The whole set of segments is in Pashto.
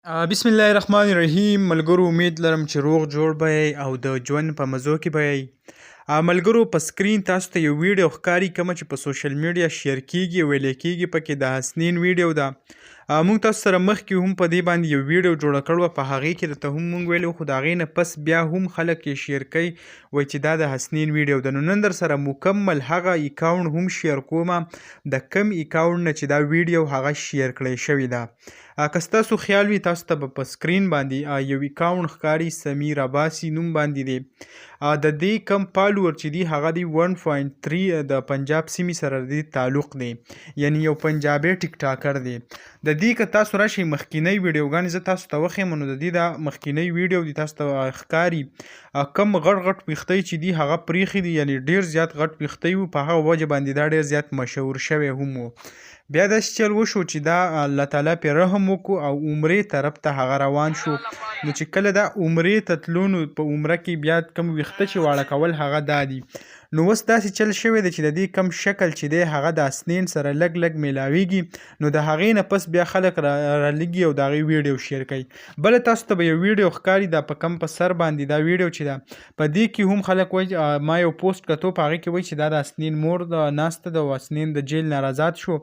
بسم الله الرحمن الرحیم. ملګرو، امید لرم چې روغ جوړ به یئ او د ژوند په مزو کې به یئ. ملګرو، په سکرین تاسو ته یو ویډیو ښکاري، کومه چې په سوشل میډیا شیر کیږي، ویل کیږي پکې د حسنین ویډیو ده. موږ تاسو سره مخکې هم په دې باندې یو ویډیو جوړه کړو، په هغې کې درته هم موږ ویلو، خو د هغې نه پس بیا هم خلک یې شیر کوي، وایي چې دا د حسنین ویډیو ده. نو نن در سره مکمل هغه اکاونټ هم شیر کوم د کم اکاونټ نه چې دا ویډیو هغه شیر کړی شوې ده. که ستاسو خیال وي، تاسو ته به په سکرین باندې یو اکاونټ ښکاري، سمیر عباسي نوم باندې دی. د دې کم فالوور چې دی هغه دی 1.3، د پنجاب سیمې سره د تعلق دی، یعنی یو پنجابی ټیک ټاکر دی. د دې که تاسو راشئ مخکینۍ ویډیوګانې زه تاسو ته وښیم، نو د دې دا مخکینۍ ویډیو دی، تاسو ته ښکاري کم غټ غټ ویښتۍ چې دي هغه پریښي دي، یعنی ډیر زیات غټ ویښتۍ وو. په هغه وجه باندې دا ډیر زیات مشهور شوی هم وو. بیا داسې چل وشو چې دا الله تعالی پې رحم وکړو او عمرې طرف ته هغه روان شو. نو چې کله دا عمرې ته تلو، نو په عمره کې بیا کوم ویښته چې واړه کول هغه دا دي. نو اوس داسې چل شوی دی چې د دې کم شکل چې دی هغه د اسنین سره لږ لږ میلاویږي. نو د هغې نه پس بیا خلک را لګي او د هغې ویډیو شیر کوي. بله تاسو ته به یو ویډیو ښکاري، دا په کم په سر باندې دا ویډیو چې ده، په دې کې هم خلک وایي، ما یو پوسټ کتو، په هغې کې وایي چې دا د اسنین مور د ناسته ده او اسنین د جیل نه آزاد شو،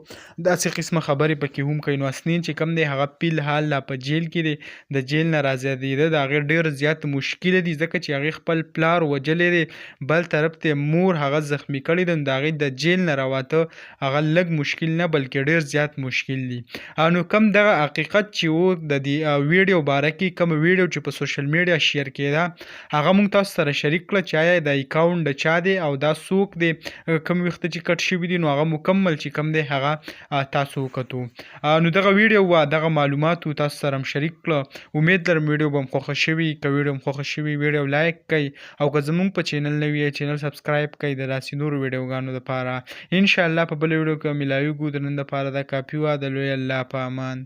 داسې قسمه خبرې پکې هم کوي. نو اسنین چې کم دی هغه پیل حال لا په جیل کې دی. د جیل نه راازادېده د هغې ډېر زیات مشکل دي، ځکه چې هغې خپل پلار وژلی دی، بل طرف ته مور هغه زخمی کړې ده. نو د هغې د جیل نه راواته هغه لږ مشکل نه بلکې ډېر زیات مشکل دي. نو کم دغه حقیقت چې وو د دې ویډیو باره کې، کوم ویډیو چې په سوشل میډیا شیر کېده، هغه مونږ تاسو سره شریک کړه چې آیا دا اکاونټ د چا دی او دا څوک دی، کوم ویښته چې کټ شوي دي. نو هغه مکمل چې کوم دی هغه تاسو وکتو. نو دغه ویډیو وه، دغه معلومات تاسو سره هم شریک کړه. امید لرم ویډیو به هم خوښه شوي. که ویډیو هم خوښه شوي، ویډیو لایک کړئ او که زمونږ په چینل نوي یئ، چینل سبسکرایب کړئ د داسې نورو ویډیوګانو لپاره. ان شاء الله په بله ویډیو کې ملاویږو. د نن لپاره دا کافي وه. د لوی الله په امان.